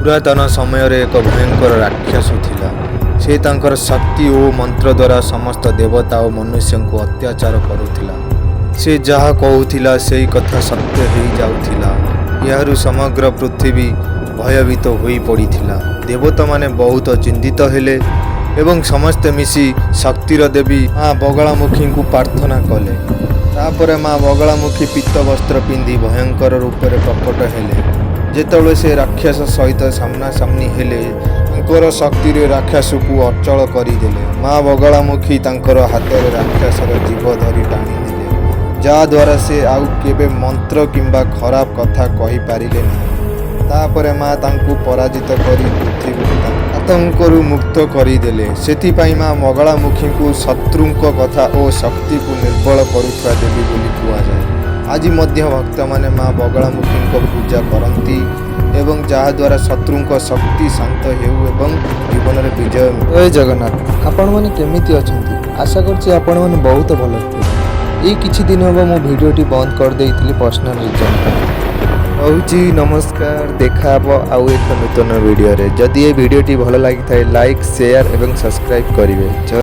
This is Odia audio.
ପୁରାତନ ସମୟରେ ଏକ ଭୟଙ୍କର ରାକ୍ଷସ ଥିଲା। ସେ ତାଙ୍କର ଶକ୍ତି ଓ ମନ୍ତ୍ର ଦ୍ୱାରା ସମସ୍ତ ଦେବତା ଓ ମନୁଷ୍ୟଙ୍କୁ ଅତ୍ୟାଚାର କରୁଥିଲା। ସେ ଯାହା କହୁଥିଲା, ସେଇ କଥା ସତ୍ୟ ହେଇଯାଉଥିଲା। ଏହାରୁ ସମଗ୍ର ପୃଥିବୀ ଭୟଭୀତ ହୋଇପଡ଼ିଥିଲା। ଦେବତାମାନେ ବହୁତ ଚିନ୍ତିତ ହେଲେ ଏବଂ ସମସ୍ତେ ମିଶି ଶକ୍ତିର ଦେବୀ ମା ବଗଳାମୁଖୀଙ୍କୁ ପ୍ରାର୍ଥନା କଲେ। ତାପରେ ମା ବଗଳାମୁଖୀ ପୀତ ବସ୍ତ୍ର ପିନ୍ଧି ଭୟଙ୍କର ରୂପରେ ପ୍ରକଟ ହେଲେ। ଯେତେବେଳେ ସେ ରାକ୍ଷସ ସହିତ ସାମ୍ନାସାମ୍ନି ହେଲେ, ତାଙ୍କର ଶକ୍ତିରେ ରାକ୍ଷସକୁ ଅଚଳ କରିଦେଲେ। ମା ବଗଳାମୁଖୀ ତାଙ୍କର ହାତରେ ରାକ୍ଷସର ଜିଭ ଧରି ଟାଣିନେଲେ, ଯାହାଦ୍ୱାରା ସେ ଆଉ କେବେ ମନ୍ତ୍ର କିମ୍ବା ଖରାପ କଥା କହିପାରିଲେ ନାହିଁ। ତାପରେ ମା ତାଙ୍କୁ ପରାଜିତ କରି ପୃଥିବୀକୁ ତାଙ୍କ ଆତଙ୍କରୁ ମୁକ୍ତ କରିଦେଲେ। ସେଥିପାଇଁ ମା ବଗଳାମୁଖୀଙ୍କୁ ଶତ୍ରୁଙ୍କ କଥା ଓ ଶକ୍ତିକୁ ଦୁର୍ବଳ କରୁଥିବା ଦେବୀ ବୋଲି କୁହାଯାଏ। ଆଜି ମଧ୍ୟ ଭକ୍ତମାନେ ମା ବଗଳାମୁଖୀଙ୍କ ପୂଜା କରନ୍ତି ଏବଂ ଯାହାଦ୍ୱାରା ଶତ୍ରୁଙ୍କ ଶକ୍ତି ଶାନ୍ତ ହେଉ ଏବଂ ଜୀବନରେ ବିଜୟ ମିଳୁ। ଜୟ ଜଗନ୍ନାଥ। ଆପଣମାନେ କେମିତି ଅଛନ୍ତି? ଆଶା କରୁଛି ଆପଣମାନେ ବହୁତ ଭଲରେ ଥିବେ। ଏଇ କିଛି ଦିନ ହେବ ମୁଁ ଭିଡ଼ିଓଟି ବନ୍ଦ କରିଦେଇଥିଲି ପର୍ସନାଲ ରିଜନ୍ ପାଇଁ। ରହୁଛି, ନମସ୍କାର। ଦେଖା ହେବ ଆଉ ଏକ ନୂତନ ଭିଡ଼ିଓରେ। ଯଦି ଏ ଭିଡ଼ିଓଟି ଭଲ ଲାଗିଥାଏ, ଲାଇକ୍, ସେୟାର ଏବଂ ସବସ୍କ୍ରାଇବ୍ କରିବେ। ଜୟ